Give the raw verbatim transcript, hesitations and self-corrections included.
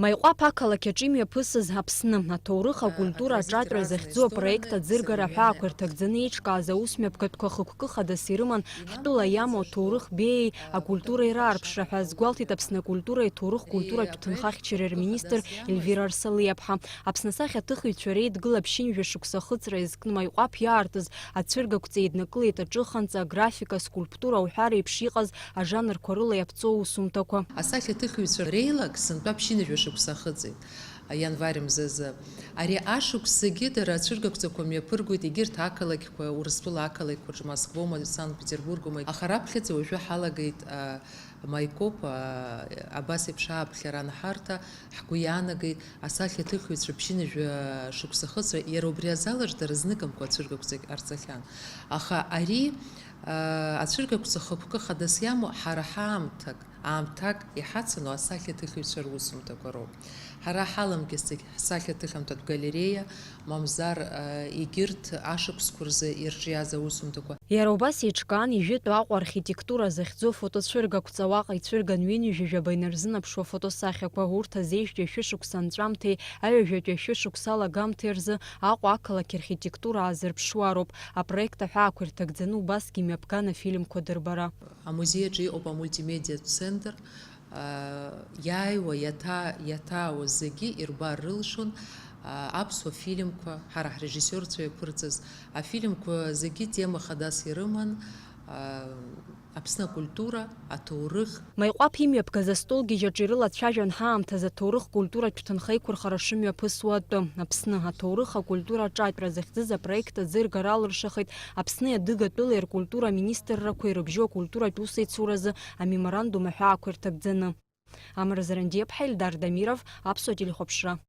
Маиҟәаԥ ақалақь аҿы имҩаԥысыз Аԥсны аҭоурых, акультура, аҿатәра захьӡу апроект аӡыргара аҳәаақәа ирҭагӡаны еиҿкааз аусмҩаԥгатәқәа хықәкы хадас ирыман ҳтәыла иамоу аҭоурых беиеи акультуреи раарԥшра ҳәа азгәалҭеит Аԥсны акультуреи аҭоурых культуратә ҭынхахьчареи рминистр Ельвира Арсалиаԥҳа. Аԥсны асахьаҭыхҩцәа реидгыла ԥшьынҩажәа шықәса ахыҵра иазкны Маиҟәаԥ иаартыз ацәыргақәҵа еиднакылеит аҿыханҵа, аграфика, скульптура уҳәа реиԥш иҟаз ажанрқәа рыла иаԥҵоу усумҭақәа. Асахьаҭыхҩцәа реилак сынтәа ԥшьынҩажәа шықәса ахыҵит, ианвар мзазы. Ари ашықәс зегьы дара ацәыргақәҵақәа мҩаԥыргоит егьырҭ ақалақьқәа, Урыстәыла ақалақьқәа рҿы, Москвоума, Санкт-Петербургума. Аха раԥхьаӡа уажәы ҳалагеит, а, Маикоп, а, абас еиԥш ааԥхьара анҳарҭа, ҳгәы иаанагеит асахьаҭыхҩцәа ԥшьынҩажәа шықәса ахыҵра, иара убри азалаҿ дара зныкымкәа ацәыргақәҵагь ҟарҵахьан. Аха ари, а, ацәыргақәҵа хықәкы хадас иамоу ҳара ҳаамҭак, аамҭак иҳацану асахьаҭыхҩцәа русумҭақәа роуп. Ҳара ҳаламкьысҭагь ҳсахьаҭыхымҭатә галереиа, мамзар, а, егьырҭ ашықәсқәа рзы ирҿиаз аусумҭақәа. Иара убас еиҿкаан ижәытәу Аҟәа архитектура захьӡу афотоцәыргақәҵа, уаҟа ицәырган ҩынҩажәи жәаба инарзынаԥшуа афотосахьақәа. Урҭ азеижәтәи ашәышықәса анҵәамҭеи аҩажәатәи ашәышықәса алагамҭеи рзы Аҟәа ақалақь архитектура аазырԥшуа роуп. Апроект аҳәаақәа ирҭагӡаны убасгьы имҩаԥган афильмқәа дырбара. Амузеи аҿы иҟоуп амультимедиатә центр. Иааиуа, иаҭа-, иаҭаауа зегьы ирбар рылшон, а, аԥсуа фильмқәа, ҳара ҳрежиссиорцәа иаԥырҵаз афильмқәа зегьы тема хадас ирыман, а, Аԥсны акультура, аҭоурых. Маиҟәаԥ имҩаԥгаз астолгьежь аҿы ирылацәажәон ҳаамҭазы аҭоурых-культуратә ҭынха еиқәырхара шымҩаԥысуа атәы. Аԥсны аҭоурых, акультура аҿатәра захьӡыз апроект аӡыргара алыршахеит Аԥсни адыгатәылеи ркультура аминистррақәеи рыбжьоу акультуратә усеицуразы амеморандум аҳәаақәа ирҭагӡаны. Амра Зарандиаԥҳа, Ельдар Дамиров, Аԥсуа телехәаԥшра.